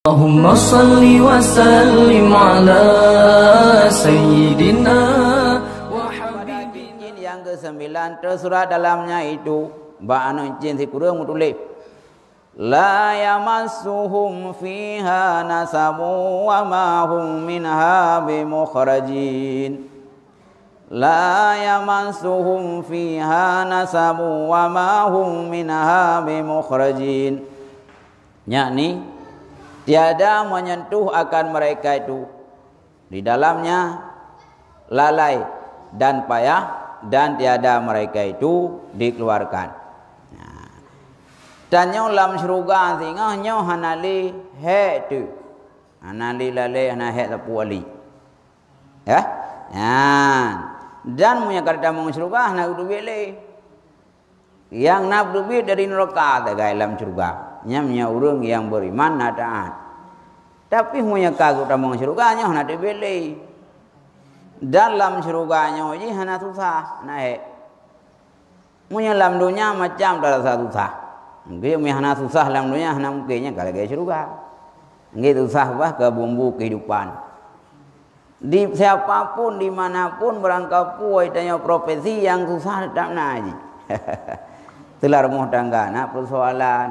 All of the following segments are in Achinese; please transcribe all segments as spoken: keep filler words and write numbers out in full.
Allahumma salli wa sallim ala sayyidina wa habibina. Nyang kesembilan tersurat dalamnya itu, bak aneuk cin sikureueng meutuléh, "La yamassuhum fiha nasabun wa ma hum minha bimukhrajin." "La yamassuhum fiha nasabun wa ma hum minha bimukhrajin." Yakni, tiada menyentuh akan mereka itu di dalamnya lalai dan payah, dan tiada mereka itu dikeluarkan. Nah, tanyoe lam syeuruga singoh nyoe hana lé hék teuk. Hana lé lalai, hana hék sapeue lé. Ya? Nyan. Dan meunyoe ka tamong syeuruga, hana geuteubiet lé. Nyang na geuteubiet dari nuraka sagai lam syeuruga. Nyan meunyoe ureuëng nyang beriman na taat. Tapi meunyoe ka geutamong syeuruga, nyoe hana teubiet lé. Dan lam syeuruga nyoe jih hana susah, hana hék. Meunyoe lam donya macam tarasa susah. Nggih, meunyoe hana susah lam donya, hana mungken nyan ka lagée syeuruga. Nggih, susah bah keu bumbu kehidupan. Di siapa pun, di mana pun, barangkapeue tanyoe profesi nyang susah teutap na jih. Teulah rumoh tangga na peusoalan,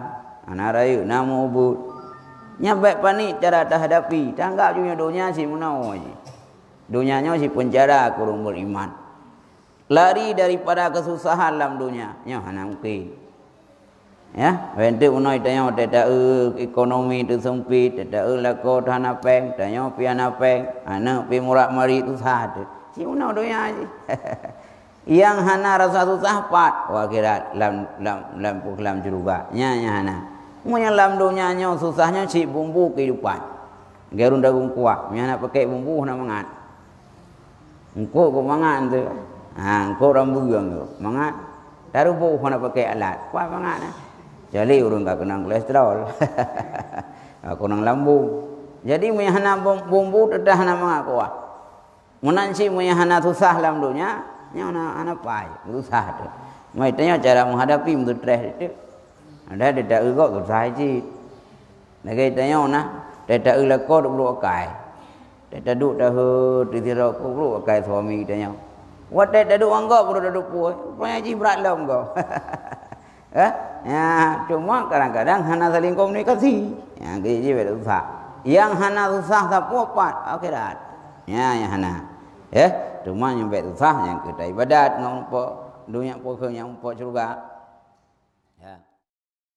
na rayeuk, na mubuet. Nyan bék panik cara tahadapi, tanggap jih nyoe donya cit meunoe jih. Donya nyoe cit peunjara keu ureuëng beriman. Lari daripada kesusahan lam donya, nyoe hana mungken. Ya, bentuk meunoe tanyoe teuta-eu ekonomi teuseumpit, teuta-eu lakoe hana péng, tanyoe pih hana péng, aneuk pih murat-marit susah teuh. Cit meunoe donya jih. Nyang hana rasa susah pat u akhirat lam, lam, lam, lam syeuruga. Nyan nyang hana. Meunyoe lam donya nyoe susah nyoe cit bumbu kehidupan. Lagée ureuëng dagung kuah, meunyoe hana pakai bumbu hana mangat. Eungkôt keu mangat tu. Ha, eungkôt rambeueng tu. Mangat. Taruboh hana pakai alat. Kuat mangat nah. Jadi ureuëng ka keunong kolesterol. Ka keunong lambung. Jadi meunyoe hana bum-, bumbu teuta hana mangat kuah. Meunan cit meunyoe hana susah lam donya, nyoe hana, hana pai, susah tu. Mai tanyoe cara menghadapi meututreh tu. Ada teuta-eu gob susah cit. Lagée tanyoe nah, teuta-eu lakoe duek brok akai. Teuta duek tahe teusidroe ku brok akai suami tanyoe. Watée taduek ngon gob brok taduek puih, rupanya jih brat lom gob. Eh? Ya, cuma kadang-kadang hana saling komunikasi. Ya, jadi jih susah. Nyang hana susah sapeue pat akhirat. Ya, nyang hana. Eh, cuma nyang bék susah nyang keu ibadat ngon umpok donya, pokok nyang umpok syeuruga.